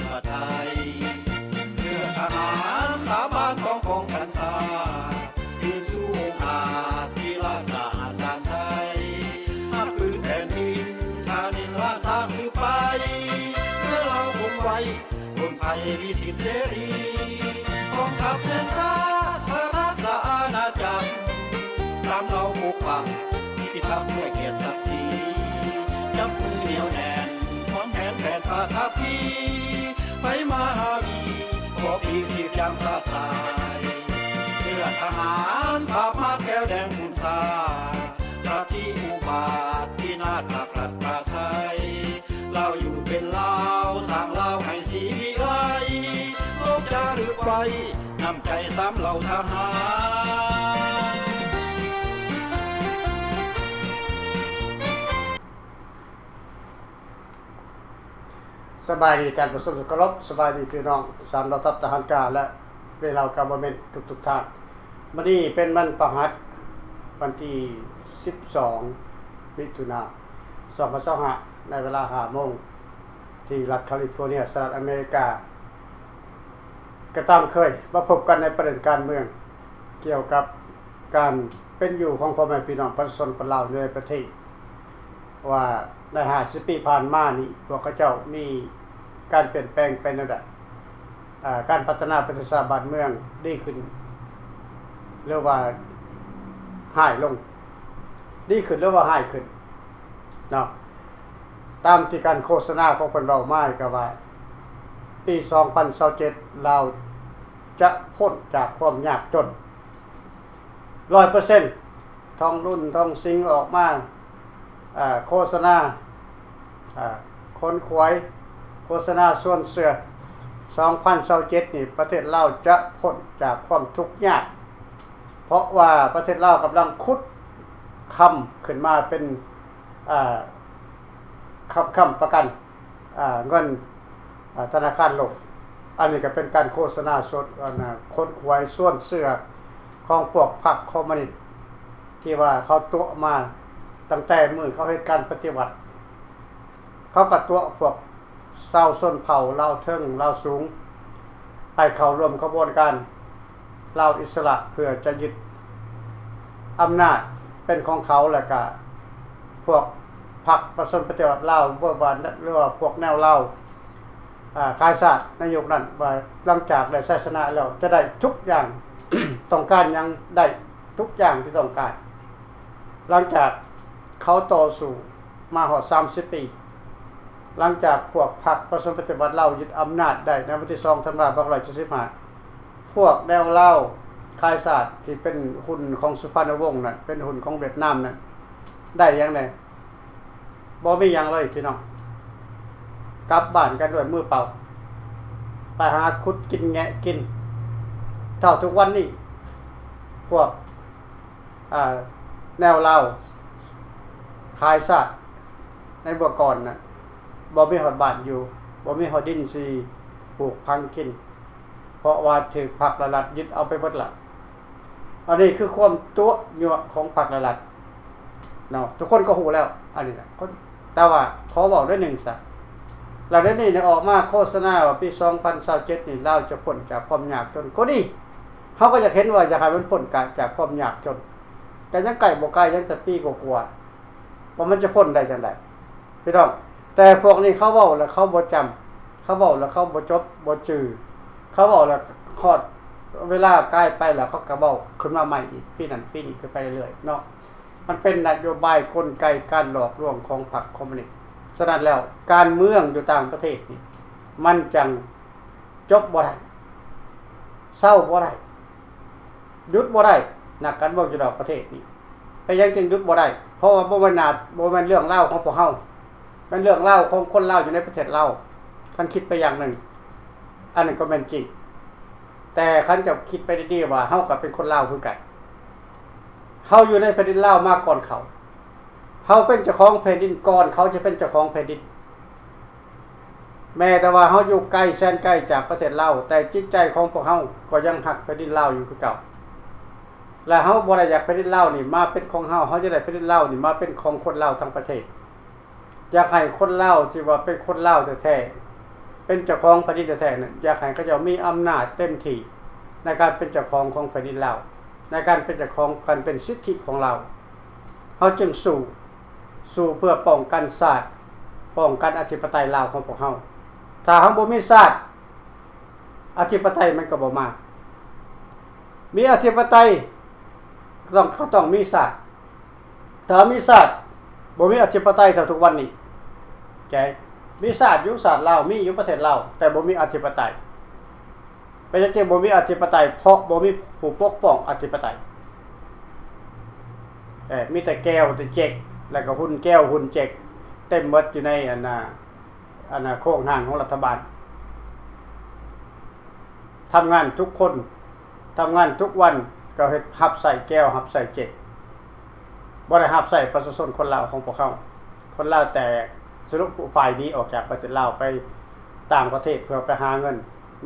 ປະໄທ ເມື່ອທະຫານສາບານຕ້ອງປ້ອງກັນຊາດ ຢືນສູ້ອົງອາດທີ່ລາດກາຫານສາດໃສ ຮັກພື້ນແຜ່ນດິນ ທານິນລາຊາສືບໄປ ເມື່ອລາວຄົງໄວ້ ຄົນໄພມີສິດເສລີ ກອງທັບແມ່ນຊາດ ພະລາຊາອານາຈັກ ຕາມເຫຼົ່າປົກປັກ ນິຕິທຳດ້ວຍກຽດສັກສີ ຈັບມືໜຽວແໜ້ນ ຫວງແຫນແຜນປະທະພີ ໄປມາຫາວີ ຂໍພີຊີບຢ່າງຊາຊາຍ ເພື່ອທະຫານປາບມາດແກ້ວແດງຂຸນຊາ ປະຕິອຸບາດ ພິນາດພັກລັດປາໄຊ ລາວຢູ່ເປັນລາວ ສ້າງລາວໃຫ້ສີວິໄລ ໂລກຈາລຶກໄວ້ ນ້ຳໃຈສາມເຫຼົ່າທະຫານ. ສະບາຍດີທ່ານຜູ້ຊົມທີ່ເຄົາລົບ, ສະບາຍດີພີ່ນ້ອງສາມເຫຼົ່າທັບທະຫານກາ ແລະ ເວລາກາບໍ່ແມ່ນທຸກໆທ່ານ. ມື້ນີ້ເປັນວັນພະຫັດ ວັນທີສິບສອງ ມິຖຸນາ ສອງພັນຊາວຫ້າ ໃນເວລາຫ້າໂມງ ທີ່ລັດຄາລິຟໍເນຍ ສະຫະລັດອາເມລິກາ. ກໍຕາມເຄີຍ ມາພົບກັນໃນປະເດັນການເມືອງ ກ່ຽວກັບການເປັນຢູ່ຂອງພໍ່ແມ່ພີ່ນ້ອງປະຊາຊົນຄົນລາວໃນປະເທດ ວ່າໃນຫ້າສິບປີຜ່ານມານີ້ ພວກເຂົາເຈົ້າມີການປ່ຽນແປງໄປແນວໃດ? ອາ ການພັດທະນາປະເທດຊາດບ້ານເມືອງດີຂຶ້ນ ຫຼືວ່າຮ້າຍລົງ? ດີຂຶ້ນ ຫຼືວ່າຮ້າຍຂຶ້ນ? ເນາະ ຕາມທີ່ການໂຄສະນາຂອງເພິ່ນເວົ້າມາກໍວ່າ ປີສອງພັນຊາວເຈັດ ລາວຈະພົ້ນຈາກຄວາມຍາກຈົນ ຮ້ອຍເປີເຊັນ. ທອງລຸນ ທອງສິງ ອອກມາ ເອີ ໂຄສະນາ ເອີ ຂົນຂວາຍ ໂຄສະນາຊວນເຊື່ອ ສອງພັນຊາວເຈັດນີ້ ປະເທດລາວຈະພົ້ນຈາກຄວາມທຸກຍາກ ເພາະວ່າປະເທດລາວກຳລັງຂຸດຄຳຂຶ້ນມາເປັນ ເອີ ຄຳ ຄຳປະກັນ ອາ ເງິນ ອາ ທະນາຄານໂລກ. ອັນນີ້ກໍເປັນການໂຄສະນາສົດ ອັນນະ ຂົນຂວາຍຊວນເຊື່ອຂອງພວກພັກຄອມມູນິດ ທີ່ວ່າເຂົາຕົວະມາຕັ້ງແຕ່ມື້ເຂົາເຮັດການປະຕິວັດ. ເຂົາກໍຕົວະພວກຊາວຊົນເຜົ່າລາວເທິງ ລາວສູງ ໃຫ້ເຂົ້າຮ່ວມຂະບວນການ ລາວອິດສະຫຼະ ເພື່ອຈະຍຶດອຳນາດເປັນຂອງເຂົາ ແລ້ວກະພວກພັກປະຊາຊົນປະຕິວັດລາວ ຫຼືວ່າ ຫຼືວ່າພວກແນວລາວ ອາ ຂາຍຊາດໃນຍຸກນັ້ນ ວ່າຫຼັງຈາກໄດ້ໄຊຊະນະແລ້ວ ຈະໄດ້ທຸກຢ່າງ ຕ້ອງການຫຍັງໄດ້ທຸກຢ່າງທີ່ຕ້ອງການ. ຫຼັງຈາກເຂົາຕໍ່ສູ້ ມາຮອດສາມສິບປີ ຫຼັງຈາກພວກພັກປະຊາຊົນປະຕິວັດລາວຍຶດອຳນາດໄດ້ໃນວັນທີສອງທັນວາ ສອງພັນເກົ້າຮ້ອຍເຈັດສິບຫ້າ ພວກແນວລາວຂາຍຊາດທີ່ເປັນຫຸ້ນຂອງສຸພານຸວົງນັ້ນ ເປັນຫຸ້ນຂອງຫວຽດນາມນັ້ນ ໄດ້ຫຍັງແດ່? ບໍ່ມີຫຍັງເລີຍພີ່ນ້ອງ ກັບບ້ານກັນດ້ວຍມືເປົ່າ ໄປຫາຂຸດກິນແງະກິນ. ເທົ່າທຸກວັນນີ້ ພວກ ອາ ແນວລາວຂາຍຊາດໃນເມື່ອກ່ອນນະ ບໍ່ມີຮອດບ້ານຢູ່ ບໍ່ມີຮອດດິນຊິປູກຝັງກິນ ເພາະວ່າຖືກພັກລະລັດຍຶດເອົາໄປເບິດລະ. ອັນນີ້ຄືຄວາມຕົວະຍົວະຂອງພັກລະລັດເນາະ ທຸກຄົນກໍຮູ້ແລ້ວ ອັນນີ້ນະ. ແຕ່ວ່າຂໍເວົ້າໜ້ອຍໜຶ່ງຊະ ແລ້ວດຽວນີ້ໄດ້ອອກມາໂຄສະນາວ່າປີສອງພັນຊາວເຈັດນີ້ ລາວຈະພົ້ນຈາກຄວາມຍາກຈົນ. ກໍດີ ເຮົາກໍຢາກເຫັນວ່າຢາກໃຫ້ມັນພົ້ນກາ ຈາກຄວາມຍາກຈົນ ກໍຍັງໃກ້ບໍ່ໄກ ຍັງແຕ່ປີກວ່າໆ ວ່າມັນຈະພົ້ນໄດ້ຈັ່ງໃດພີ່ນ້ອງ. ແຕ່ພວກນີ້ເຂົາເວົ້າແລ້ວເຂົາບໍ່ຈຳ ເຂົາເວົ້າແລ້ວເຂົາບໍ່ຈົບບໍ່ຈື່ ເຂົາເວົ້າແລ້ວຮອດເວລາກາຍໄປແລ້ວ ເຂົາກໍເວົ້າຂຶ້ນມາໃໝ່ອີກ ປີນັ້ນປີນີ້ຂຶ້ນໄປເລື້ອຍໆເນາະ. ມັນເປັນນະໂຍບາຍກົນໄກການຫຼອກລວງຂອງພັກຄອມມູນິດ. ສະນັ້ນແລ້ວ ການເມືອງຢູ່ຕ່າງປະເທດນີ້ ມັນຈັ່ງຈົບບໍ່ໄດ້ ເຊົາບໍ່ໄດ້ ຢຸດບໍ່ໄດ້. ນັກການເມືອງຢູ່ນອກປະເທດນີ້ ເປັນຫຍັງຈຶ່ງຢຸດບໍ່ໄດ້? ເພາະວ່າບໍ່ແມ່ນໜ້າ ບໍ່ແມ່ນເລື່ອງລາວຂອງພວກເຮົາ ແມ່ນເລື່ອງລາວຂອງຄົນລາວຢູ່ໃນປະເທດລາວ. ຄັນຄິດໄປຢ່າງໜຶ່ງ ອັນນັ້ນກໍແມ່ນຈິງ ແຕ່ຄັນເຈົ້າຄິດໄປດີໆວ່າ ເຮົາກໍເປັນຄົນລາວຄືກັນ ເຮົາຢູ່ໃນແຜ່ນດິນລາວມາກ່ອນເຂົາ ເຮົາເປັນເຈົ້າຂອງແຜ່ນດິນກ່ອນເຂົາຈະເປັນເຈົ້າຂອງແຜ່ນດິນ. ແມ້ແຕ່ວ່າເຮົາຢູ່ໄກແສນໄກຈາກປະເທດລາວ ແຕ່ຈິດໃຈຂອງພວກເຮົາກໍຍັງຮັກແຜ່ນດິນລາວຢູ່ຄືເກົ່າ ແລະ ເຮົາບໍ່ໄດ້ຢາກແຜ່ນດິນລາວນີ້ມາເປັນຂອງເຮົາ ເຮົາຢາກໄດ້ແຜ່ນດິນລາວນີ້ມາເປັນຂອງຄົນລາວທັງປະເທດ. ຢາກໃຫ້ຄົນລາວທີ່ວ່າເປັນຄົນລາວແທ້ໆ ເປັນເຈົ້າຂອງແຜ່ນດິນແທ້ໆນັ້ນ ຢາກໃຫ້ເຂົາເຈົ້າມີອຳນາດເຕັມທີ່ໃນການເປັນເຈົ້າຂອງຂອງແຜ່ນດິນລາວ, ໃນການເປັນເຈົ້າຂອງ ການເປັນສິດທິຂອງລາວ. ເຮົາຈຶ່ງສູ້, ສູ້ເພື່ອປ້ອງກັນຊາດ, ປ້ອງກັນອະທິປະໄຕລາວຂອງພວກເຮົາ. ຖ້າເຮົາບໍ່ມີຊາດ, ອະທິປະໄຕມັນກໍບໍ່ມາ. ມີອະທິປະໄຕ ກໍຕ້ອງ, ກໍຕ້ອງມີຊາດ. ຖ້າມີຊາດ ບໍ່ມີອະທິປະໄຕເທົ່າທຸກວັນນີ້. ແກ ມີຊາດຢູ່, ຊາດລາວມີຢູ່ ປະເທດລາວ, ແຕ່ບໍ່ມີອະທິປະໄຕ. ເປັນຫຍັງຈຶ່ງບໍ່ມີອະທິປະໄຕ? ເພາະບໍ່ມີຜູ້ປົກປ້ອງອະທິປະໄຕ. ເອີ ມີແຕ່ແກ້ວແຕ່ເຈັກ ແລ້ວກໍຫຸ່ນແກ້ວຫຸ່ນເຈັກ ເຕັມໝົດຢູ່ໃນ ອັນນ່າ ອັນນ່າ ໂຄງຮ່າງຂອງລັດຖະບານ. ທຳງານທຸກຄົນ, ທຳງານທຸກວັນ ກໍເຮັດຮັບໃຊ້ແກ້ວ ຮັບໃຊ້ເຈັກ, ບໍ່ໄດ້ຮັບໃຊ້ປະຊາຊົນຄົນລາວຂອງພວກເຮົາ. ຄົນລາວແຕກສະຫຼຸບຜູ້ພາຍໜີອອກຈາກປະເທດລາວໄປຕ່າງປະເທດ ເພື່ອໄປຫາເງິນ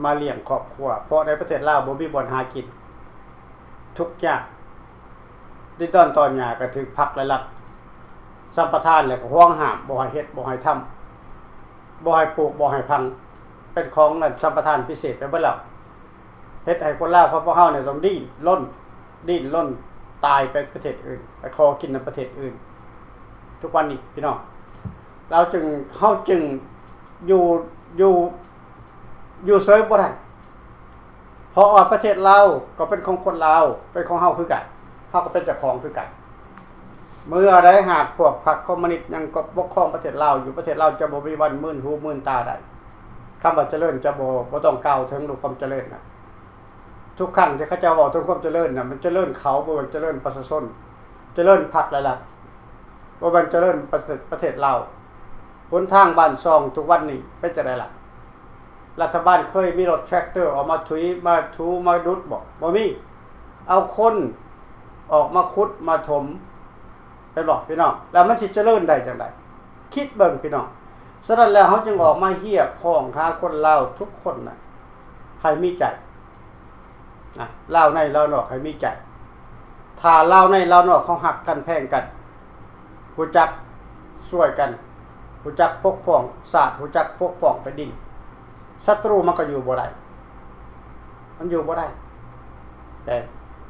ມາລ້ຽງຄອບຄົວ, ເພາະໃນປະເທດລາວບໍ່ມີບ່ອນຫາກິນ, ທຸກຍາກ. ດິນດອນຕອນຫຍ້າກໍຖືກພັກ ແລະ ລັດສຳປະທານ ແລ້ວກໍຫວງຫ້າມ ບໍ່ໃຫ້ເຮັດ ບໍ່ໃຫ້ທຳ ບໍ່ໃຫ້ປູກ ບໍ່ໃຫ້ຝັງ ເປັນຂອງ ອັນ ສຳປະທານພິເສດໄປເບິດແລ້ວ. ເຮັດໃຫ້ຄົນລາວຂອງພວກເຮົານີ້ຕ້ອງດີ້ນລົນ, ດີ້ນລົນຕາຍໄປປະເທດອື່ນ, ໄປຂໍກິນນຳປະເທດອື່ນ. ທຸກວັນນີ້ພີ່ນ້ອງ, ລາວຈຶ່ງ, ເຮົາຈຶ່ງຢູ່, ຢູ່, ຢູ່ເສີຍບໍ່ໄດ້. ເພາະວ່າປະເທດລາວກໍເປັນຂອງຄົນລາວ, ເປັນຂອງເຮົາຄືກັນ, ເຮົາກໍເປັນເຈົ້າຂອງຄືກັນ. ເມື່ອໃດຫາກພວກພັກຄອມມູນິດຍັງປົກຄອງປະເທດລາວຢູ່, ປະເທດລາວຈະບໍ່ມີວັນມື່ນຫູມື່ນຕາໄດ້. ຄຳວ່າຈະເລີນຈະບໍ່, ບໍ່ຕ້ອງກ່າວເຖິງເລື່ອງຄວາມຈະເລີນນະ. ທຸກຄັ້ງທີ່ເຂົາເຈົ້າເວົ້າເຖິງຄວາມຈະເລີນນະ, ມັນຈະເລີນເຂົາ, ບໍ່ແມ່ນຈະເລີນປະຊາຊົນ, ຈະເລີນພັກ ແລະ ລັດ. ບໍ່ແມ່ນຈະເລີນປະເທດ, ປະເທດລາວ. ຫົນທາງບ້ານຊ່ອງທຸກວັນນີ້ເປັນຈັ່ງໃດລະ? ລັດຖະບານເຄີຍມີລົດແທຣັກເຕີອອກມາຖຸຍ, ມາຖູ, ມາດຸດບໍ່? ບໍ່ມີ. ເອົາຄົນອອກມາຂຸດ, ມາຖົມ, ເຫັນບໍ່ພີ່ນ້ອງ? ແລ້ວມັນຊິຈະເລີນໄດ້ຈັ່ງໃດ? ຄິດເບິ່ງພີ່ນ້ອງ. ສະນັ້ນແລ້ວ ເຮົາຈຶ່ງອອກມາຮຽກຮ້ອງຫາຄົນລາວທຸກຄົນນະ ໃຫ້ມີໃຈ. ນະ ລາວໃນລາວນອກໃຫ້ມີໃຈ. ຖ້າລາວໃນລາວນອກເຮົາຮັກກັນແພງກັນ, ຮູ້ຈັກຊ່ວຍກັນ, ຮູ້ຈັກປົກປ້ອງຊາດ, ຮູ້ຈັກປົກປ້ອງແຜ່ນດິນ, ສັດຕູມັນກໍຢູ່ບໍ່ໄດ້, ມັນຢູ່ບໍ່ໄດ້. ແຕ່,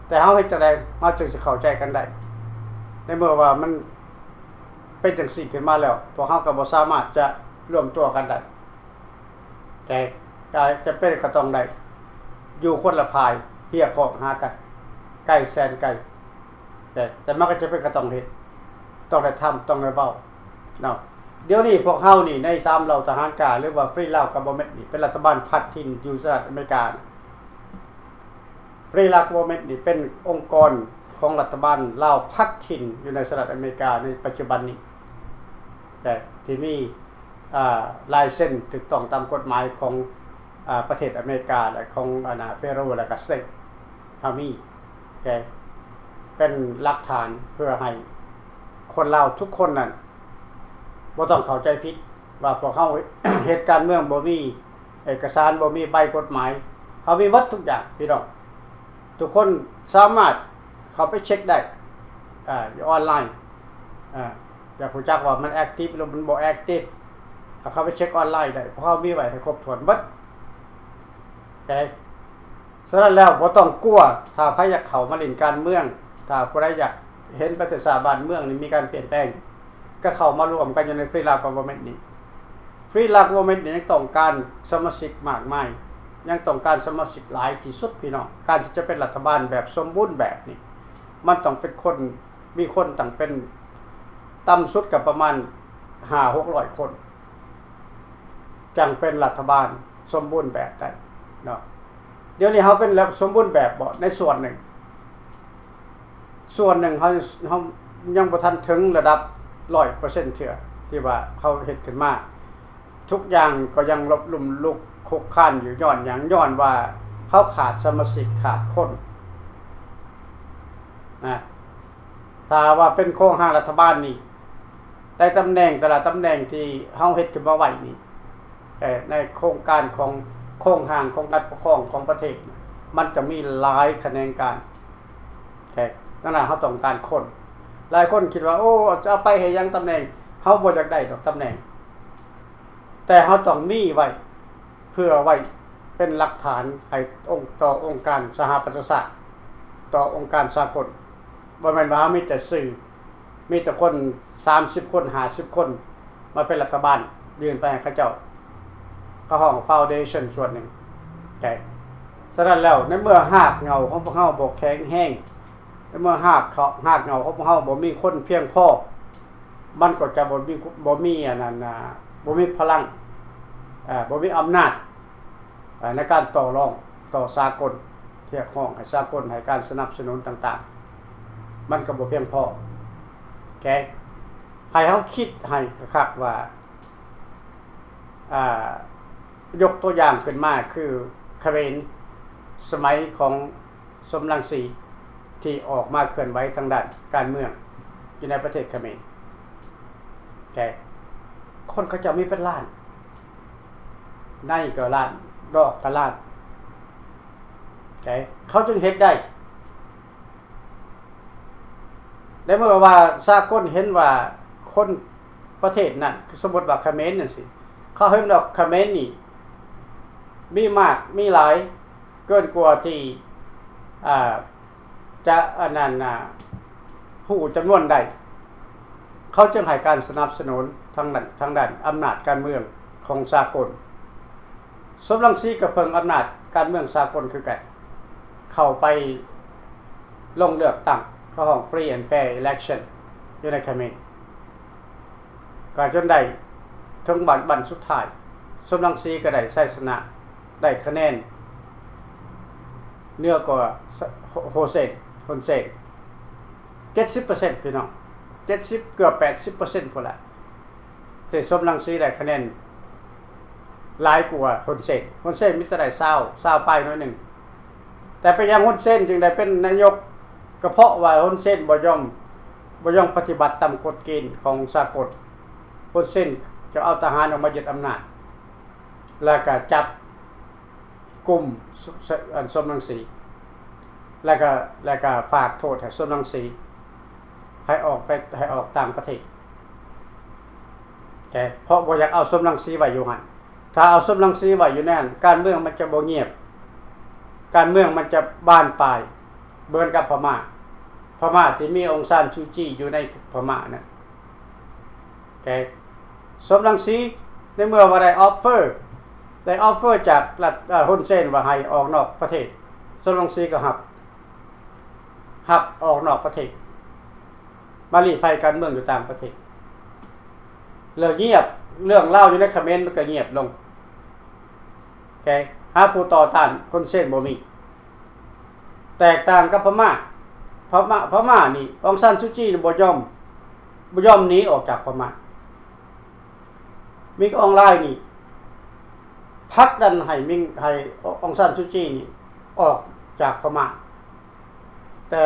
ແຕ່ເຮົາເຮັດຈັ່ງໃດເຮົາຈຶ່ງຊິເຂົ້າໃຈກັນໄດ້? ໃນເມື່ອວ່າມັນເປັນຈັ່ງຊີ້ຂຶ້ນມາແລ້ວ, ພວກເຮົາກໍບໍ່ສາມາດຈະລວມຕົວກັນໄດ້. ແຕ່ກໍຈຳເປັນກໍຕ້ອງໄດ້ຢູ່ຄົນລະຝ່າຍ, ຮຽກຮ້ອງຫາກັນ ໄກແສນໄກ, ແຕ່, ແຕ່ມັນກໍຈຳເປັນກໍຕ້ອງເຮັດ, ຕ້ອງໄດ້ທຳ, ຕ້ອງໄດ້ເວົ້າເນາະ. ດຽວນີ້ພວກເຮົານີ້ໃນສາມເຫຼົ່າທະຫານກາ ຫຼືວ່າ Free Lao Government ນີ້ ເປັນລັດຖະບານພັດຖິ່ນຢູ່ສະຫະລັດອາເມລິກາ. Free Lao Government ນີ້ເປັນອົງກອນຂອງລັດຖະບານລາວພັດຖິ່ນຢູ່ໃນສະຫະລັດອາເມລິກາໃນປັດຈຸບັນນີ້, ແຕ່ທີ່ມີ ອາ ລາຍເຊັນຖືກຕ້ອງຕາມກົດໝາຍຂອງ ອາ ປະເທດອາເມລິກາ ແລະ ຂອງ ອັນນ່າ Federal ແລະ ກໍ State ເຮົາມີ ແກ ເປັນຫຼັກຖານເພື່ອໃຫ້ຄົນລາວທຸກຄົນນັ້ນບໍ່ຕ້ອງເຂົ້າໃຈຜິດວ່າພວກເຮົາເຮັດການເມືອງບໍ່ມີເອກະສານ, ບໍ່ມີໃບກົດໝາຍ. ເຮົາມີໝົດທຸກຢ່າງພີ່ນ້ອງ, ທຸກຄົນສາມາດເຂົ້າໄປເຊັກໄດ້ ອາ ຢູ່ອອນລາຍ. ອາ ຢາກຮູ້ຈັກວ່າມັນແອັກຕິບ ຫຼື ມັນບໍ່ແອັກຕິບ ກໍເຂົ້າໄປເຊັກອອນລາຍໄດ້, ພວກເຮົາມີໄວ້ໃຫ້ຄົບຖ້ວນເບິດ. ໂອເຄ ສະນັ້ນແລ້ວບໍ່ຕ້ອງກົວ, ຖ້າໃຜຢາກເຂົ້າມາຫຼິ້ນການເມືອງ, ຖ້າຜູ້ໃດຢາກເຫັນປະເທດຊາດບ້ານເມືອງນີ້ມີການປ່ຽນແປງ, ກໍເຂົ້າມາລວມກັນຢູ່ໃນ Free Lao Government ນີ້. Free Lao Government ນີ້ຍັງຕ້ອງການສະມາຊິກມາກມາຍ, ຍັງຕ້ອງການສະມາຊິກຫຼາຍທີ່ສຸດ ພີ່ນ້ອງ. ການທີ່ຈະເປັນລັດຖະບານແບບສົມບູນແບບນີ້ ມັນຕ້ອງເປັນຄົນ ມີຄົນຕັ້ງເປັນຕ່ຳສຸດກໍປະມານຫ້າຫົກຮ້ອຍຄົນ ຈັ່ງເປັນລັດຖະບານສົມບູນແບບໄດ້ເນາະ. ດຽວນີ້ເຮົາເປັນແບບສົມບູນແບບບໍ່? ໃນສ່ວນໜຶ່ງ, ສ່ວນໜຶ່ງເຮົາ, ເຮົາຍັງບໍ່ທັນເຖິງລະດັບຮ້ອຍເປີເຊັນເທື່ອ ທີ່ວ່າເຮົາເຮັດຂຶ້ນມາ. ທຸກຢ່າງກໍຍັງລົ້ມລຸກຄຸກຄານຢູ່. ຍ້ອນຫຍັງ? ຍ້ອນວ່າເຮົາຂາດສະມາຊິກ, ຂາດຄົນນະ. ຖ້າວ່າເປັນໂຄງຮ່າງລັດຖະບານນີ້ ໃນຕຳແໜ່ງແຕ່ລະຕຳແໜ່ງທີ່ເຮົາເຮັດຂຶ້ນມາໄວ້ນີ້, ເອີ ໃນໂຄງການຂອງໂຄງຮ່າງຂອງການປົກຄອງຂອງປະເທດ, ມັນຈະມີຫຼາຍຂະແໜງການ. ແຕ່ນັ້ນນະ ເຮົາຕ້ອງການຄົນ. ຫຼາຍຄົນຄິດວ່າ ໂອ້ ຈະເອົາໄປເຮັດຫຍັງຕຳແໜ່ງ? ເຮົາບໍ່ຢາກໄດ້ດອກຕຳແໜ່ງ, ແຕ່ເຮົາຕ້ອງມີໄວ້. ເພື່ອໄວ້ເປັນຫຼັກຖານໃຫ້ອົງ ຕໍ່ອົງການສະຫະປະຊາຊາດ, ຕໍ່ອົງການສາກົນ. ບໍ່ແມ່ນວ່າເຮົາມີແຕ່ຊື່, ມີແຕ່ຄົນສາມສິບຄົນ ຫ້າສິບຄົນມາເປັນລັດຖະບານ ຍື່ນໄປໃຫ້ເຂົາເຈົ້າ, ເຂົາຮ້ອງ foundation ສ່ວນໜຶ່ງ. ໂອເຄ. ສະນັ້ນແລ້ວ ໃນເມື່ອຮາກເຫງົ້າຂອງພວກເຮົາບໍ່ແຂງແຮງ, ໃນເມື່ອຮາກເຫງົ້າ ຮາກເຫງົ້າຂອງພວກເຮົາບໍ່ມີຄົນພຽງພໍ, ມັນກໍຈະບໍ່ມີ ບໍ່ມີອັນນັ້ນນະ ບໍ່ມີພະລັງ, ເອີ ບໍ່ມີອຳນາດ ເອີ ໃນການຕໍ່ລອງຕໍ່ສາກົນ, ຮຽກຮ້ອງໃຫ້ສາກົນໃຫ້ການສະໜັບສະໜູນຕ່າງໆ, ມັນກໍບໍ່ພຽງພໍ. ໂອເຄ. ໃຫ້ເຮົາຄິດໃຫ້ຄັກໆວ່າ ອ່າ ຍົກຕົວຢ່າງຂຶ້ນມາຄືຂະເໝນ ສະໄໝຂອງສົມລັງສີ ທີ່ອອກມາເຄື່ອນໄຫວທາງດ້ານການເມືອງຢູ່ໃນປະເທດຂະເໝນ. ໂອເຄ. ຄົນເຂົາເຈົ້າມີເປັນລ້ານ, ໃນກໍລ້ານ, ນອກກໍລ້ານ. ໂອເຄ. ເຂົາຈຶ່ງເຮັດໄດ້. ໃນເມື່ອວ່າສາກົນເຫັນວ່າຄົນປະເທດນັ້ນ, ສົມມຸດວ່າຂະເໝນຈັ່ງຊີ້, ເຂົາເຫັນວ່າຂະເໝນນີ້ມີມາກມີຫຼາຍເກີນກວ່າທີ່ ອ່າ ຈະອັນນັ້ນນະ ຮູ້ຈຳນວນໄດ້, ເຂົາຈຶ່ງໃຫ້ການສະໜັບສະໜູນທາງດ້ານ ທາງດ້ານອຳນາດການເມືອງຂອງສາກົນ. ສົມລັງສີກໍເພິ່ງອຳນາດການເມືອງສາກົນຄືກັນ, ເຂົ້າໄປລົງເລືອກຕັ້ງ, ເຂົາຮ້ອງ free and fair election ຢູ່ໃນຂະເໝນ, ກໍຈົນໄດ້ເຖິງບັ້ນ ບັ້ນສຸດທ້າຍ, ສົມລັງສີກໍໄດ້ໄຊຊະນະ, ໄດ້ຄະແນນເໜືອກວ່າ ໂຮເຊນ ຮຸນເຊນ ເຈັດສິບເປີເຊັນ ພີ່ນ້ອງ, ເຈັດສິບ ເກືອບ ແປດສິບເປີເຊັນ ພຸ້ນລະ. ທີ່ສົມລັງສີໄດ້ຄະແນນຫຼາຍກວ່າຮຸນເຊນ. ຮຸນເຊນມີແຕ່ໄດ້ຊາວ ຊາວປາຍໜ້ອຍໜຶ່ງ. ແຕ່ເປັນຫຍັງຮຸນເຊນຈຶ່ງໄດ້ເປັນນາຍົກ? ກໍເພາະວ່າຮຸນເຊນບໍ່ຍອມ ບໍ່ຍອມປະຕິບັດຕາມກົດເກນຂອງສາກົນ. ຮຸນເຊນຈະເອົາທະຫານອອກມາຍຶດອຳນາດ ແລ້ວກໍຈັບ ກຸ່ມ ສ- ອັນ ສົມລັງສີ ແລ້ວກໍ ແລ້ວກໍຝາກໂທດໃຫ້ສົມລັງສີ ໃຫ້ອອກໄປ ໃຫ້ອອກຕ່າງປະເທດ. ແຕ່ເພາະບໍ່ຢາກເອົາສົມລັງສີໄວ້ຢູ່ຫັ້ນ. ຖ້າເອົາສົມລັງສີໄວ້ຢູ່ໃນຫັ້ນ ການເມືອງມັນຈະບໍ່ງຽບ, ການເມືອງມັນຈະບານປາຍ ເໝືອນກັບພະມ້າ, ພະມ້າທີ່ມີອົງຊານຊູຈີຢູ່ໃນພະມ້ານັ້ນ. ໂອເຄ. ສົມລັງສີ ໃນເມື່ອວ່າໄດ້ອອຟເຟີ ໄດ້ອອຟເຟີຈາກລັດ ເອີ ຮຸນເຊນວ່າໃຫ້ອອກນອກປະເທດ, ສົມລັງສີກໍຮັບ ຮັບອອກນອກປະເທດ, ມາລີ້ໄພການເມືອງຢູ່ຕ່າງປະເທດ. ເລື່ອງງຽບ, ເລື່ອງລາວຢູ່ໃນຂະເໝນມັນກໍງຽບລົງ. ໂອເຄ. ຫາຜູ້ຕໍ່ຕ້ານຮຸນເຊນບໍ່ມີ. ແຕກຕ່າງກັບພະມ້າ, ພະມ້າ ພະມ້ານີ້ ອອງຊານຊູຈີນີ້ບໍ່ຍອມ ບໍ່ຍອມໜີອອກຈາກພະມ້າ. ມິງອອງລາຍນີ້ ຜັກດັນໃຫ້ມິງ ໃຫ້ອອງຊານຊູຈີນີ້ອອກຈາກພະມ້າ, ແຕ່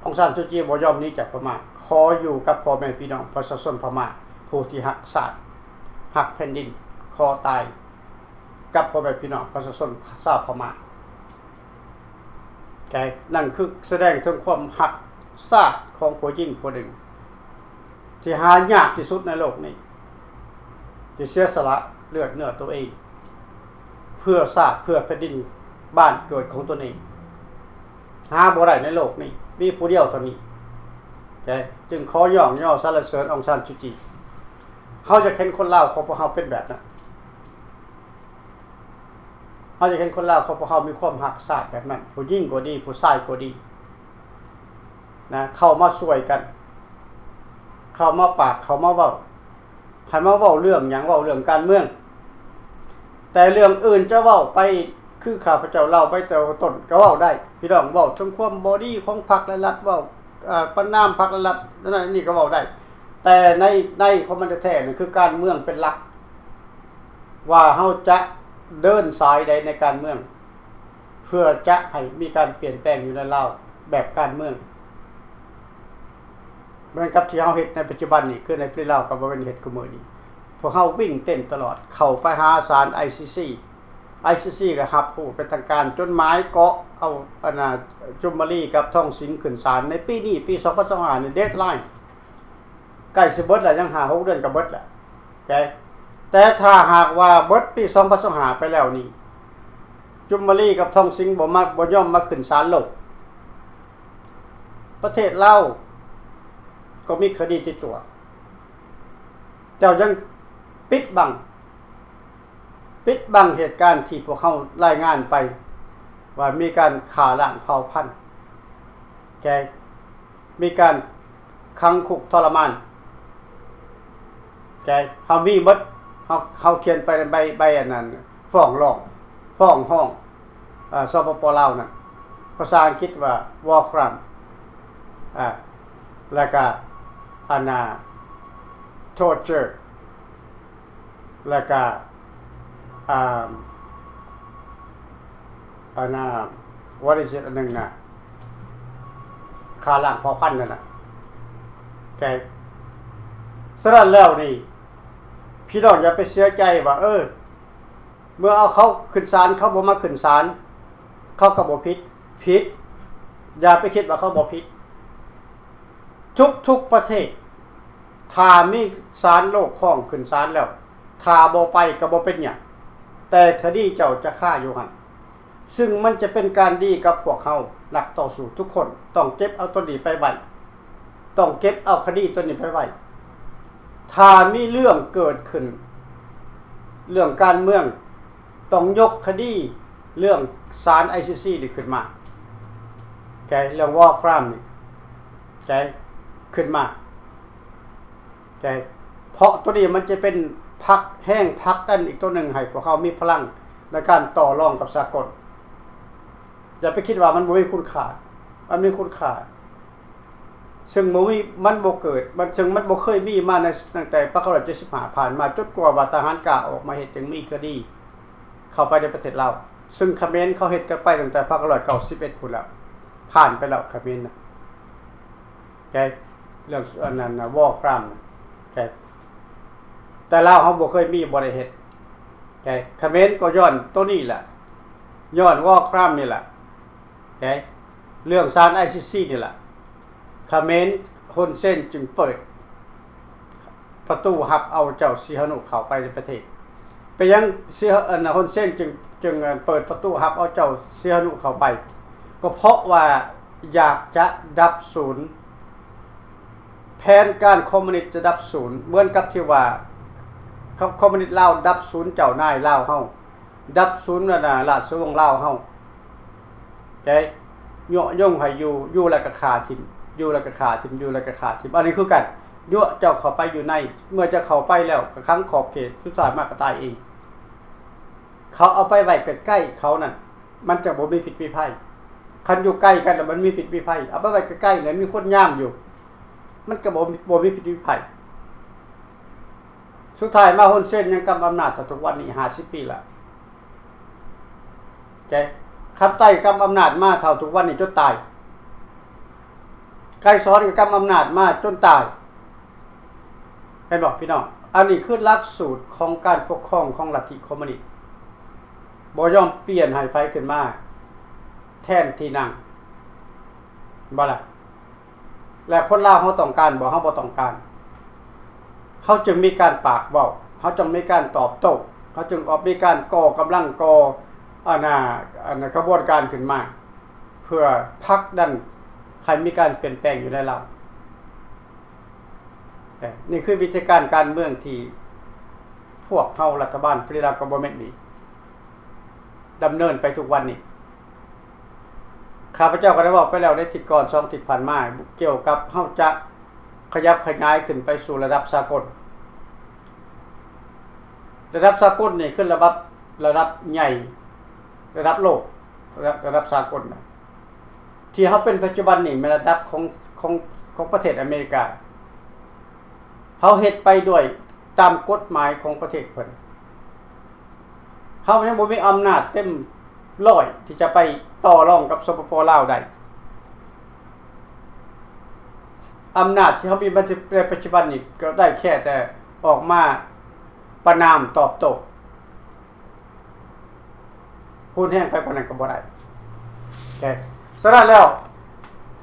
ອອງຊານຊູຈີບໍ່ຍອມໜີຈາກພະມ້າ, ຂໍຢູ່ກັບພໍ່ແມ່ພີ່ນ້ອງປະຊາຊົນພະມ້າ ຜູ້ທີ່ຮັກຊາດ ຮັກແຜ່ນດິນ, ຂໍຕາຍກັບພໍ່ແມ່ພີ່ນ້ອງປະຊາຊົນຊາວພະມ້າ. ໂອເຄ. ນັ້ນຄືສະແດງເຖິງຄວາມຮັກຊາດຂອງຜູ້ຍິງຜູ້ໜຶ່ງ ທີ່ຫາຍາກທີ່ສຸດໃນໂລກນີ້, ທີ່ເສຍສະຫຼະເລືອດເນື້ອຕົວເອງ ເພື່ອຊາດ ເພື່ອແຜ່ນດິນບ້ານເກີດຂອງຕົນເອງ. ຫາບໍ່ໄດ້ໃນໂລກນີ້, ມີຜູ້ດຽວເທົ່ານີ້. ໂອເຄ. ຈຶ່ງຂໍຍ້ອງຍໍສັນລະເສີນອອງຊານຊູຈີ. ເຮົາຢາກເຫັນຄົນລາວຂອງພວກເຮົາເປັນແບບນັ້ນ. ເຮົາຢາກເຫັນຄົນລາວຂອງພວກເຮົາມີຄວາມຮັກຊາດແບບນັ້ນ, ຜູ້ຍິງກໍດີ, ຜູ້ຊາຍກໍດີນະ, ເຂົ້າມາຊ່ວຍກັນ, ເຂົ້າມາປາກ, ເຂົ້າມາເວົ້າ. ໃຫ້ມາເວົ້າເລື່ອງຫຍັງ? ເວົ້າເລື່ອງການເມືອງ. ແຕ່ເລື່ອງອື່ນຈະເວົ້າໄປ ຄືຂ້າພະເຈົ້າເລົ່າໄປແຕ່ຕົ້ນກໍເວົ້າໄດ້. ພີ່ນ້ອງເວົ້າເຖິງຄວາມບໍ່ດີຂອງພັກແລະລັດ, ເວົ້າ ເອີ ປະນາມພັກແລະລັດ, ນັ້ນນີ້ກໍເວົ້າໄດ້. ແຕ່ໃນ ໃນຂອງມັນແທ້ໆນັ້ນ ຄືການເມືອງເປັນຫຼັກ, ວ່າເຮົາຈະເດີນສາຍໃດໃນການເມືອງ ເພື່ອຈະໃຫ້ມີການປ່ຽນແປງຢູ່ໃນລາວແບບການເມືອງ. ເໝືອນກັບທີ່ເຮົາເຮັດໃນປັດຈຸບັນນີ້, ຄືໃນປະເທດລາວກໍບໍ່ແມ່ນເຮັດຄືມື້ນີ້. ພວກເຮົາວິ່ງເຕັ້ນຕະຫຼອດ, ເຂົ້າໄປຫາສານ ໄອຊີຊີ, ໄອຊີຊີກໍຮັບຮູ້ເປັນທາງການ, ຈົດໝາຍເກາະເອົາອັນນ່າ ຈຸມມາລີກັບທອງສິງຂຶ້ນສານໃນປີນີ້, ປີສອງພັນຊາວຫ້ານີ້ ເດດລາຍໃກ້ຊິເບິດແລ້ວ, ຍັງຫ້າຫົກເດືອນກໍເບິດແລ້ວ. ແຕ່ ແຕ່ຖ້າຫາກວ່າເບິດປີສອງພັນຊາວຫ້າໄປແລ້ວນີ້ ຈຸມມະລີກັບທອງສິງບໍ່ມາ ບໍ່ຍອມມາຂຶ້ນສານໂລກ ປະເທດລາວກໍມີຄະດີຕິດຕົວ. ເຈົ້າຍັງປິດບັງ ປິດບັງເຫດການທີ່ພວກເຮົາລາຍງານໄປວ່າມີການຂ້າລ້າງເຜົ່າພັນ ແກ ມີການຂັງຄຸກທໍລະມານ ແກ ເຮົາມີໝົດ ເຮົາ ເຮົາຂຽນໄປໃນໃບ ໃບອັນນັ້ນ ຟ້ອງຮ້ອງ ຟ້ອງຮ້ອງ ເອີ ສປປ ລາວນັ້ນ ພາສາອັງກິດວ່າ war crime ອາ ແລ້ວກະ ອັນນ່າ torture ແລ້ວກະ ອາ ອັນນ່າ what is it ອັນໜຶ່ງນະ ຂ້າລ້າງເຜົ່າພັນນັ້ນນະ ແກ ສະນັ້ນແລ້ວນີ້ ພີ່ນ້ອງຢ່າໄປເສຍໃຈວ່າ ເອີ ເມື່ອເອົາເຂົາຂຶ້ນສານ ເຂົາບໍ່ມາຂຶ້ນສານ ເຂົາກໍບໍ່ຜິດ. ຜິດ. ຢ່າໄປຄິດວ່າເຂົາບໍ່ຜິດ. ທຸກໆປະເທດ ຖ້າມີສານໂລກຮ້ອງຂຶ້ນສານແລ້ວ ຖ້າບໍ່ໄປກໍບໍ່ເປັນຫຍັງ, ແຕ່ຄະດີເຈົ້າຈະຄາຢູ່ຫັ້ນ. ຊຶ່ງມັນຈະເປັນການດີກັບພວກເຮົານັກຕໍ່ສູ້ທຸກຄົນ. ຕ້ອງເກັບເອົາຕົວນີ້ໄປໄວ້. ຕ້ອງເກັບເອົາຄະດີຕົວນີ້ໄປໄວ້. ຖ້າມີເລື່ອງເກີດຂຶ້ນ ເລື່ອງການເມືອງ ຕ້ອງຍົກຄະດີເລື່ອງສານ ໄອຊີຊີ ນີ້ຂຶ້ນມາ. ເຂົ້າໃຈ? ເລື່ອງ War Crime ນີ້ ເຂົ້າໃຈ? ຂຶ້ນມາ. ເຂົ້າໃຈ? ເພາະຕົວນີ້ມັນຈະເປັນພັກ ແຮງຜັກດັນອີກຕົວໜຶ່ງໃຫ້ພວກເຮົາມີພະລັງໃນການຕໍ່ລອງກັບສາກົນ. ຢ່າໄປຄິດວ່າມັນບໍ່ມີຄຸນຄ່າ. ມັນມີຄຸນຄ່າ. ເຊິ່ງບໍ່ມີ ມັນບໍ່ເກີດ ມັນ ເຊິ່ງມັນບໍ່ເຄີຍມີມາໃນ ຕັ້ງແຕ່ພັນເກົ້າຮ້ອຍເຈັດສິບຫ້າຜ່ານມາ ຈົນກວ່າວ່າທະຫານກ້າອອກມາເຮັດ ຈຶ່ງມີຄະດີເຂົ້າໄປໃນປະເທດລາວ. ເຊິ່ງຂະເໝນເຂົາເຮັດກັນໄປຕັ້ງແຕ່ພັນເກົ້າຮ້ອຍເກົ້າສິບເອັດພຸ້ນແລ້ວ ຜ່ານໄປແລ້ວຂະເໝນນະ. ແຕ່ເລື່ອງອັນນັ້ນນະ War Crime ນະ ແຕ່ ແຕ່ລາວເຮົາບໍ່ເຄີຍມີ ບໍ່ໄດ້ເຮັດ. ແຕ່ຂະເໝນກໍຍ້ອນໂຕນີ້ແຫຼະ ຍ້ອນ War Crime ນີ້ແຫຼະ. ແຕ່ເລື່ອງສານ ໄອຊີຊີ ນີ້ລະ ຂະເໝນ ຮຸນເຊນ ຈຶ່ງເປີດປະຕູຮັບເອົາເຈົ້າ ສີຫະນຸ ເຂົ້າໄປໃນປະເທດ. ເປັນຫຍັງ ສີ ອັນ ຮຸນເຊນ ຈຶ່ງ ຈຶ່ງເປີດປະຕູຮັບເອົາເຈົ້າ ສີຫະນຸ ເຂົ້າໄປ? ກໍເພາະວ່າຢາກຈະດັບສູນ ແຜນການຄອມມູນິດຈະດັບສູນ ເໝືອນກັບທີ່ວ່າຄອມມູນິດລາວດັບສູນເຈົ້ານາຍລາວເຮົາ. ດັບສູນລະນະ ລາຊະວົງລາວເຮົາ ແຕ່ຍົວະຍົງໃຫ້ຢູ່ ຢູ່ແລ້ວກະຂ້າຖິ້ມ ຢູ່ແລ້ວກະຂ້າຖິ້ມ ຢູ່ແລ້ວກະຂ້າຖິ້ມ. ອັນນີ້ຄືກັນ ຍົວະເຈົ້າເຂົ້າໄປຢູ່ໃນ ເມື່ອເຈົ້າເຂົ້າໄປແລ້ວກະຂັງຂອບເຂດ ສຸດທ້າຍມາກະຕາຍເອງ. ເຂົາເອົາໄປໄວ້ໃກ້ໆເຂົານັ້ນ ມັນຈະບໍ່ມີພິດມີໄພ. ຄັນຢູ່ໃກ້ກັນແລ້ວມັນມີພິດມີໄພ. ເອົາໄປໄວ້ໃກ້ໆແລ້ວມີຄົນຍາມຢູ່ ມັນກະບໍ່ ບໍ່ມີພິດມີໄພ. ສຸດທ້າຍມາ ຮຸນເຊນຍັງກຳອຳນາດເທົ່າທຸກວັນນີ້ ຫ້າສິບປີລະ. ແກ ຄຳໃຕ້ກຳອຳນາດມາເທົ່າທຸກວັນນີ້ຈົນຕາຍ. ໄກສອນກໍກຳອຳນາດມາຈົນຕາຍ. ເຫັນບໍ່ພີ່ນ້ອງ? ອັນນີ້ຄືຫຼັກສູດຂອງການປົກຄອງຂອງລັດທິຄອມມູນິດ. ບໍ່ຍອມປ່ຽນໃຫ້ໃຜຂຶ້ນມາແທນທີ່ນັ່ງ. ບໍ່ລະ? ແລະຄົນລາວເຮົາຕ້ອງການບໍ່? ເຮົາບໍ່ຕ້ອງການ. ເຮົາຈຶ່ງມີການປາກເວົ້າ ເຮົາຈຶ່ງມີການຕອບໂຕ້ ເຮົາຈຶ່ງອອກ ມີການກໍ່ກຳລັງ ກໍ່ ອັນນ່າ ອັນຂະບວນການຂຶ້ນມາ ເພື່ອຜັກດັນໃຫ້ມີການປ່ຽນແປງຢູ່ໃນລາວ. ນີ້ຄືວິທີການການເມືອງທີ່ພວກເຮົາລັດຖະບານ Free Lao Government ນີ້ ດຳເນີນໄປທຸກວັນນີ້. ຂ້າພະເຈົ້າກໍໄດ້ເວົ້າໄປແລ້ວໃນທິດກ່ອນ ສອງທິດຜ່ານມາ ກ່ຽວກັບເຮົາຈະຂະຫຍັບຂະຫຍາຍຂຶ້ນໄປສູ່ລະດັບສາກົນ. ລະດັບສາກົນນີ້ຄືລະດັບ ລະດັບໃຫຍ່ ລະດັບໂລກ ລະດັບ ລະດັບສາກົນນະ. ທີ່ເຮົາເປັນປັດຈຸບັນນີ້ແມ່ນລະດັບຂອງ ຂອງ ຂອງປະເທດອາເມລິກາ. ເຮົາເຮັດໄປດ້ວຍຕາມກົດໝາຍຂອງປະເທດເພິ່ນ. ເຮົາຍັງບໍ່ມີອຳນາດເຕັມຮ້ອຍທີ່ຈະໄປຕໍ່ລອງກັບ ສປປ ລາວ ໄດ້. ອຳນາດທີ່ເຮົາມີມາໃນປັດຈຸບັນນີ້ ກໍໄດ້ແຄ່ແຕ່ອອກມາປະນາມຕອບໂຕ້. ຮຸນແຮງໄປກວ່ານັ້ນກໍບໍ່ໄດ້. ໂອເຄ ສະນັ້ນແລ້ວ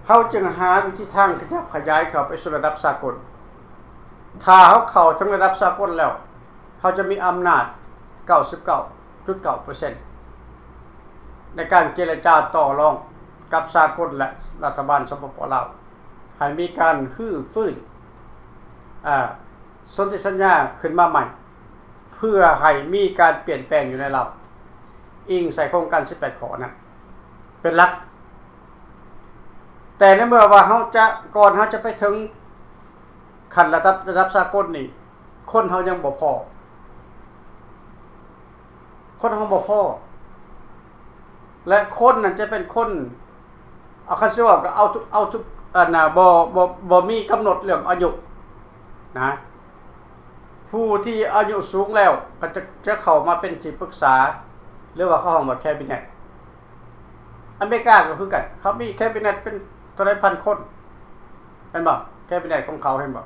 ເຮົາຈຶ່ງຫາວິທີທາງຂະຫຍັບຂະຫຍາຍເຂົ້າໄປສູ່ລະດັບສາກົນ. ຖ້າເຮົາເຂົ້າເຖິງລະດັບສາກົນແລ້ວ ເຂົາຈະມີອຳນາດເກົ້າສິບເກົ້າຈຸດເກົ້າເປີເຊັນ ໃນການເຈລະຈາຕໍ່ລອງກັບສາກົນ ແລະ ລັດຖະບານ ສປປ ລາວ ໃຫ້ມີການຮື້ຟື້ນ ອາ ສົນທິສັນຍາຂຶ້ນມາໃໝ່ ເພື່ອໃຫ້ມີການປ່ຽນແປງຢູ່ໃນລາວ ອີງໃສ່ໂຄງການສິບແປດຂໍ້ນັ້ນເປັນຫຼັກ. ແຕ່ໃນເມື່ອວ່າເຮົາຈະ ກ່ອນເຮົາຈະໄປເຖິງຂັ້ນລະດັບ ລະດັບສາກົນນີ້ ຄົນເຮົາຍັງບໍ່ພໍ ຄົນເຮົາບໍ່ພໍ ແລະ ຄົນນັ້ນຈະເປັນຄົນ ເອົາ ຄັນຊິເວົ້າກໍເອົາທຸກ ເອົາທຸກ ອັນນ່າ ບໍ່ ບໍ່ ບໍ່ມີກຳນົດເລື່ອງອາຍຸນະ. ຜູ້ທີ່ອາຍຸສູງແລ້ວກໍຈະ ຈະເຂົ້າມາເປັນທີ່ປຶກສາ ຫຼືວ່າເຂົາຮ້ອງວ່າ cabinet. ອາເມລິກາກໍຄືກັນ ເຂົາມີ cabinet ເປັນເທົ່າໃດພັນຄົນ ເຫັນບໍ່? cabinet ຂອງເຂົາ ເຫັນບໍ່?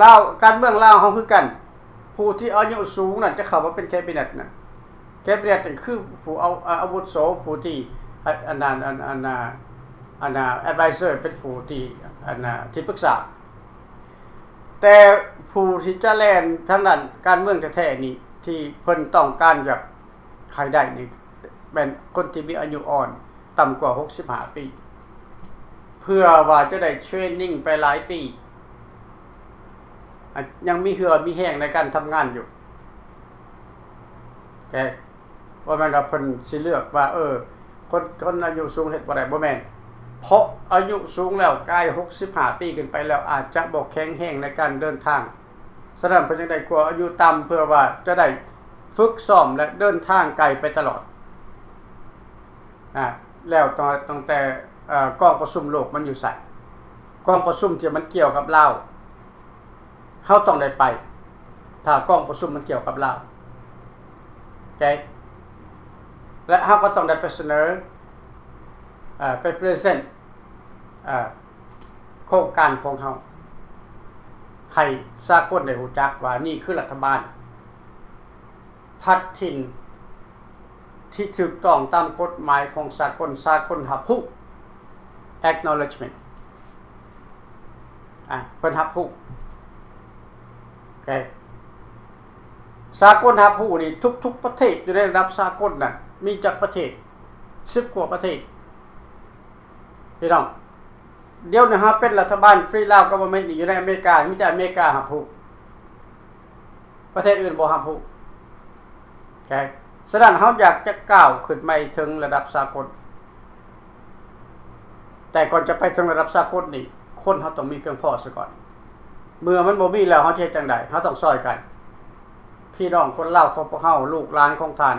ລາວ ການເມືອງລາວເຮົາຄືກັນ ຜູ້ທີ່ອາຍຸສູງນັ້ນຈະເຂົ້າມາເປັນ cabinet ນັ້ນ. cabinet ນັ້ນຄືຜູ້ເອົາ ອາ ອາວຸໂສ ຜູ້ທີ່ ອາ ອັນນັ້ນ ອັນ ອັນ ອັນ ອັນ advisor ເປັນຜູ້ທີ່ ອັນ ທີ່ປຶກສາ. ແຕ່ຜູ້ທີ່ຈະແລ່ນທາງດ້ານການເມືອງແທ້ໆນີ້ ທີ່ເພິ່ນຕ້ອງການຢາກໃຫ້ໄດ້ນີ້ ແມ່ນຄົນທີ່ມີອາຍຸອ່ອນ ຕ່ຳກວ່າຫົກສິບຫ້າປີ ເພື່ອວ່າຈະໄດ້ training ໄປຫຼາຍປີ ອາ ຍັງມີເຫື່ອມີແຮງໃນການທຳງານຢູ່. ແຕ່ບໍ່ແມ່ນວ່າເພິ່ນຊິເລືອກວ່າ ເອີ ຄົນ ຄົນອາຍຸສູງເຮັດບໍ່ໄດ້ ບໍ່ແມ່ນ. ເພາະອາຍຸສູງແລ້ວ ກາຍຫົກສິບຫ້າປີຂຶ້ນໄປແລ້ວ ອາດຈະບໍ່ແຂງແຮງໃນການເດີນທາງ. ສະນັ້ນເພິ່ນຈຶ່ງໄດ້ກວ່າອາຍຸຕ່ຳ ເພື່ອວ່າຈະໄດ້ຝຶກຊ້ອມ ແລະ ເດີນທາງໄກໄປຕະຫຼອດ. ອາ ແລ້ວຕັ້ງ ຕັ້ງແຕ່ ເອີ ກອງປະຊຸມໂລກມັນຢູ່ໃສ? ກອງປະຊຸມທີ່ມັນກ່ຽວກັບລາວ ເຮົາຕ້ອງໄດ້ໄປ ຖ້າກອງປະຊຸມມັນກ່ຽວກັບລາວ ໂອເຄ ແລະ ເຮົາກໍຕ້ອງໄດ້ໄປສະເໜີ ເອີ ໄປ present ເອີ ໂຄງການຂອງເຮົາ ໃຫ້ສາກົນໄດ້ຮູ້ຈັກວ່ານີ້ຄືລັດຖະບານພັດຖິ່ນທີ່ຖືກຕ້ອງຕາມກົດໝາຍຂອງສາກົນ, ສາກົນຮັບຮູ້ acknowledgement ອາ ເພິ່ນຮັບຮູ້ ໂອເຄ ສາກົນຮັບຮູ້ນີ້ ທຸກໆປະເທດຢູ່ໃນລະດັບສາກົນນັ້ນ ມີຈັກປະເທດ? ສິບກວ່າປະເທດ ພີ່ນ້ອງ. ດຽວນີ້ເຮົາເປັນລັດຖະບານ Free Lao Government ນີ້ ຢູ່ໃນອາເມລິກາ ມີແຕ່ອາເມລິກາຮັບຮູ້ ປະເທດອື່ນບໍ່ຮັບຮູ້ ໂອເຄ. ສະນັ້ນເຮົາຢາກຈະກ້າວຂຶ້ນໄປເຖິງລະດັບສາກົນ ແຕ່ກ່ອນຈະໄປເຖິງລະດັບສາກົນນີ້ ຄົນເຮົາຕ້ອງມີພຽງພໍຊະກ່ອນ. ເມື່ອມັນບໍ່ມີແລ້ວ ເຮົາຈະເຮັດຈັ່ງໃດ? ເຮົາຕ້ອງຊ່ອຍກັນ ພີ່ນ້ອງຄົນລາວຂອງພວກເຮົາ ລູກຫຼານຂອງທ່ານ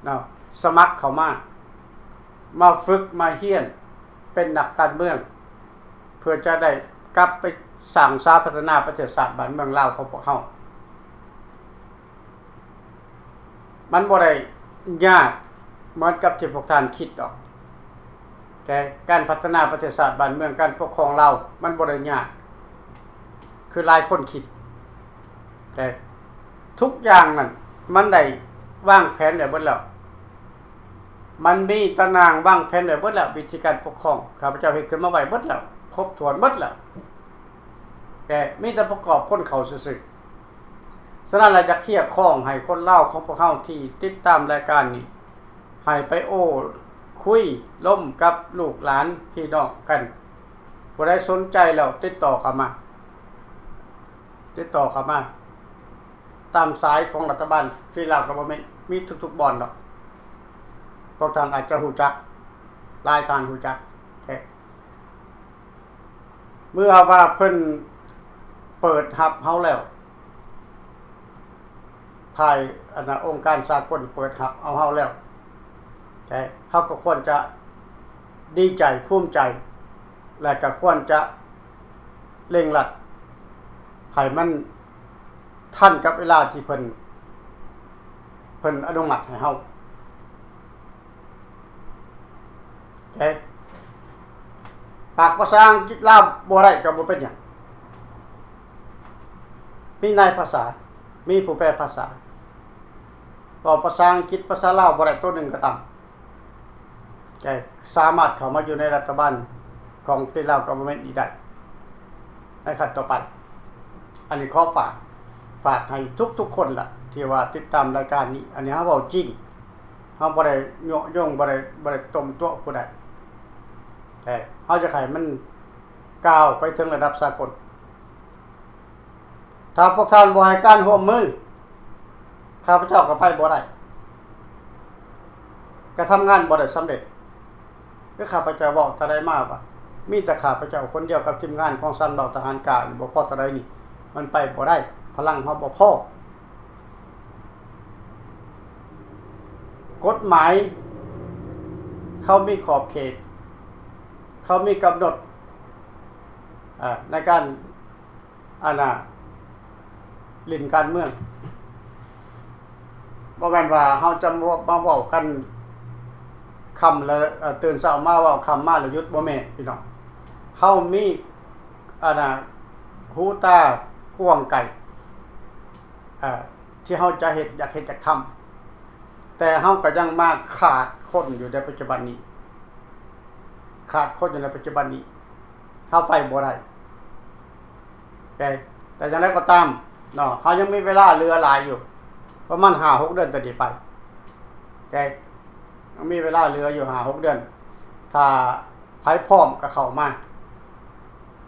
ເນາະ ສະໝັກເຂົ້າມາ ມາຝຶກມາຮຽນເປັນນັກການເມືອງ ເພື່ອຈະໄດ້ກັບໄປສ້າງສາພັດທະນາປະເທດຊາດບ້ານເມືອງລາວຂອງພວກເຮົາ. ມັນບໍ່ໄດ້ຍາກເໝືອນກັບທີ່ພວກທ່ານຄິດດອກ. ແຕ່ການພັດທະນາປະເທດຊາດບ້ານເມືອງ ການປົກຄອງລາວ ມັນບໍ່ໄດ້ຍາກຄືຫຼາຍຄົນຄິດ. ແຕ່ທຸກຢ່າງນັ້ນ ມັນໄດ້ວາງແຜນໄວ້ເບິດແລ້ວ. ມັນມີຕາໜ່າງວາງແຜນໄວ້ເບິດແລ້ວ ວິທີການປົກຄອງ ຂ້າພະເຈົ້າເຮັດຂຶ້ນມາໄວ້ເບິດແລ້ວ ຄົບຖ້ວນເບິດແລ້ວ. ແຕ່ມີແຕ່ປະກອບຄົນເຂົ້າຊື່ໆ. ສະນັ້ນລະ ຢາກຮຽກຮ້ອງໃຫ້ຄົນລາວຂອງພວກເຮົາທີ່ຕິດຕາມລາຍການນີ້ ໃຫ້ໄປໂອ້ຄຸຍລົມກັບລູກຫຼານພີ່ນ້ອງກັນ. ຜູ້ໃດສົນໃຈແລ້ວຕິດຕໍ່ເຂົ້າມາ ຕິດຕໍ່ເຂົ້າມາຕາມສາຍຂອງລັດຖະບານ Free Lao Government ມີທຸກໆບ່ອນດອກ. ພວກທ່ານອາດຈະຮູ້ຈັກ ຫຼາຍທ່ານຮູ້ຈັກແທ້. ເມື່ອວ່າເພິ່ນເປີດຮັບເຮົາແລ້ວ ຝ່າຍ ອັນນ່າ ອົງການສາກົນເປີດຮັບເອົາເຮົາແລ້ວ ແຕ່ເຮົາກໍຄວນຈະດີໃຈ ພູມໃຈ ແລະ ກໍຄວນຈະເລັ່ງລັດໃຫ້ມັນທັນກັບເວລາທີ່ເພິ່ນ ເພິ່ນອະນຸມັດໃຫ້ເຮົາ. ເອີ ປາກພາສາອັງກິດລາວບໍ່ໄດ້ກໍບໍ່ເປັນຫຍັງ ມີນາຍພາສາ ມີຜູ້ແປພາສາ ເວົ້າພາສາອັງກິດ ພາສາລາວບໍ່ໄດ້ໂຕໜຶ່ງກໍຕາມ ແຕ່ສາມາດເຂົ້າມາຢູ່ໃນລັດຖະບານຂອງ Free Lao Government ນີ້ໄດ້ໃນຂັ້ນຕໍ່ໄປ. ອັນນີ້ຂໍຝາກ ຝາກໃຫ້ທຸກໆຄົນລະ ທີ່ວ່າຕິດຕາມລາຍການນີ້. ອັນນີ້ເຮົາເວົ້າຈິງ ເຮົາບໍ່ໄດ້ເຍາະຢົງ ບໍ່ໄດ້ ບໍ່ໄດ້ຕົ້ມຕົວະຜູ້ໃດ ແຕ່ເຮົາຢາກໃຫ້ມັນກ້າວໄປເຖິງລະດັບສາກົນ. ຖ້າພວກທ່ານບໍ່ໃຫ້ການຮ່ວມມື ຂ້າພະເຈົ້າກໍໄປບໍ່ໄດ້ ກໍທຳງານບໍ່ໄດ້ສຳເລັດ. ຄືຂ້າພະເຈົ້າເວົ້າແຕ່ໃດມາວ່າ ມີແຕ່ຂ້າພະເຈົ້າຄົນດຽວກັບທີມງານຂອງສັນເບົາທະຫານການ ບໍ່ພໍເທົ່າໃດນີ້ ມັນໄປບໍ່ໄດ້ ພະລັງເຮົາບໍ່ພໍ. ກົດໝາຍເຂົາມີຂອບເຂດ ເຂົາມີກຳນົດ ເອີ ໃນການ ອັນນ່າ ຫຼິ້ນການເມືອງ. ບໍ່ແມ່ນວ່າເຮົາຈະມາເວົ້າກັນຄ່ຳແລ້ວ ເອີ ຕື່ນເຊົ້າມາເວົ້າ ຄ່ຳມາແລ້ວຢຸດ ບໍ່ແມ່ນພີ່ນ້ອງ. ເຮົາມີ ອັນນ່າ ຫູຕາກວ້າງໄກ ເອີ ທີ່ເຮົາຈະເຮັດ ຢາກເຮັດ ຢາກທຳ ແຕ່ເຮົາກໍຍັງມາຂາດຄົນຢູ່ໃນປັດຈຸບັນນີ້ ຂາດຄົນຢູ່ໃນປັດຈຸບັນນີ້ ເຮົາໄປບໍ່ໄດ້. ແຕ່ ແຕ່ຢ່າງໃດກໍຕາມເນາະ ເຮົາຍັງມີເວລາເຫຼືອຫຼາຍຢູ່ ປະມານຫ້າຫົກເດືອນຕໍ່ນີ້ໄປ ແຕ່ຍັງມີເວລາເຫຼືອຢູ່ຫ້າຫົກເດືອນ. ຖ້າໃຜພ້ອມກໍເຂົ້າມາ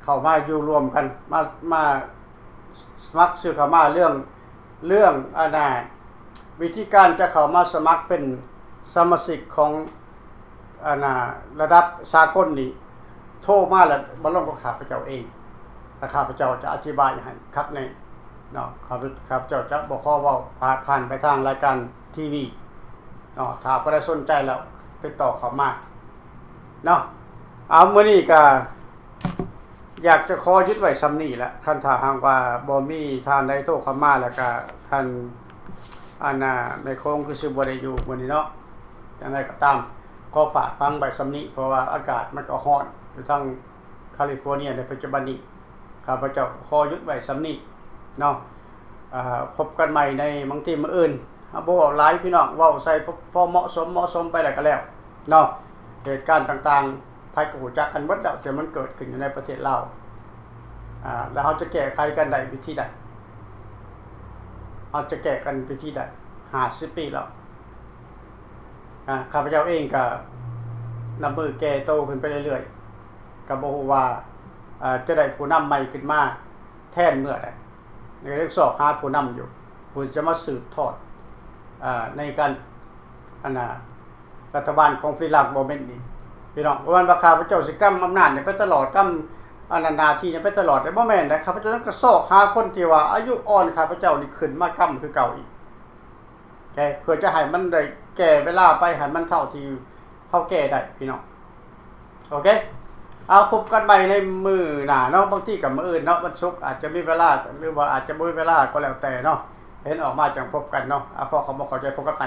ເຂົ້າມາຢູ່ລວມກັນ ມາ ມາສະໝັກຊື່ເຂົ້າມາ. ເລື່ອງ ເລື່ອງ ອັນນ່າ ວິທີການຈະເຂົ້າມາສະໝັກເປັນສະມາຊິກຂອງ ອັນນ່າ ລະດັບສາກົນນີ້ ໂທມາແລ້ວມາລົມກັບຂ້າພະເຈົ້າເອງ ແລະ ຂ້າພະເຈົ້າຈະອະທິບາຍໃຫ້ຄັກແນ່ເນາະ. ຂ້າພະ ຂ້າພະເຈົ້າຈະບໍ່ຂໍເວົ້າ ຜ່ານ ຜ່ານໄປທາງລາຍການທີວີເນາະ. ຖ້າຜູ້ໃດສົນໃຈແລ້ວ ຕິດຕໍ່ເຂົ້າມາເນາະ. ເອົາ ມື້ນີ້ກໍ ຢາກຈະຂໍຢຸດໄວ້ສ່ຳນີ້ແຫຼະ ຄັນຖ້າຫາກວ່າບໍ່ມີທ່ານໃດໂທເຂົ້າມາ ແລ້ວກະທ່ານ ອັນນ່າ ແມ່ໂຄງຄືຊິບໍ່ໄດ້ຢູ່ມື້ນີ້ເນາະ. ຈັ່ງໃດກໍຕາມ ຂໍຝາກຟັງໄວ້ສ່ຳນີ້ ເພາະວ່າອາກາດມັນກໍຮ້ອນຢູ່ທາງຄາລິຟໍເນຍໃນປັດຈຸບັນນີ້. ຂ້າພະເຈົ້າຂໍຢຸດໄວ້ສ່ຳນີ້ເນາະ. ເອີ ພົບກັນໃໝ່ໃນບາງທີມື້ອື່ນ. ເຮົາບໍ່ເວົ້າຫຼາຍພີ່ນ້ອງ ເວົ້າໃສ່ພໍ ພໍເໝາະສົມ ເໝາະສົມໄປແລ້ວກໍແລ້ວເນາະ. ເຫດການຕ່າງໆ ໃຜກໍຮູ້ຈັກກັນເບິດແລ້ວ ທີ່ມັນເກີດຂຶ້ນຢູ່ໃນປະເທດລາວ. ອາ ແລ້ວເຮົາຈະແກ້ໄຂກັນໄດ້ວິທີໃດ? ເຮົາຈະແກ້ກັນວິທີໃດ? ຫ້າສິບປີແລ້ວ. ອາ ຂ້າພະເຈົ້າເອງກໍນັບມື້ແກ່ໂຕຂຶ້ນໄປເລື້ອຍໆ ກໍບໍ່ຮູ້ວ່າ ອາ ຈະໄດ້ຜູ້ນຳໃໝ່ຂຶ້ນມາແທນເມື່ອໃດ. ກໍຍັງຊອກຫາຜູ້ນຳຢູ່ ຜູ້ຈະມາສືບທອດ ອາ ໃນການ ອັນນ່າ ລັດຖະບານຂອງຟຣີລານບໍ່ແມ່ນນີ້ ພີ່ນ້ອງ. ບໍ່ແມ່ນວ່າຂ້າພະເຈົ້າຊິກຳອຳນາດນີ້ໄປຕະຫຼອດ ກຳ ອັນນັ້ນ ໜ້າທີ່ນີ້ໄປຕະຫຼອດ ບໍ່ແມ່ນເດ້. ຂ້າພະເຈົ້າຍັງກໍຊອກຫາຄົນທີ່ວ່າອາຍຸອ່ອນຂ້າພະເຈົ້ານີ້ຂຶ້ນມາກຳຄືເກົ່າອີກ ແກ່ ເພື່ອຈະໃຫ້ມັນໄດ້ແກ່ເວລາໄປ ໃຫ້ມັນເທົ່າທີ່ເຮົາແກ່ໄດ້ ພີ່ນ້ອງ. ໂອເຄ ເອົາ ພົບກັນໃໝ່ໃນມື້ໜ້າເນາະ. ບາງທີກໍມື້ອື່ນເນາະ ວັນສຸກອາດຈະມີເວລາ ຫຼືວ່າອາດຈະບໍ່ມີເວລາກໍແລ້ວແຕ່ເນາະ. ເຫັນອອກມາຈັ່ງພົບກັນເນາະ. ເອົາ ຂໍຂອບອົກຂອບໃຈ ພົບກັນໃໝ່.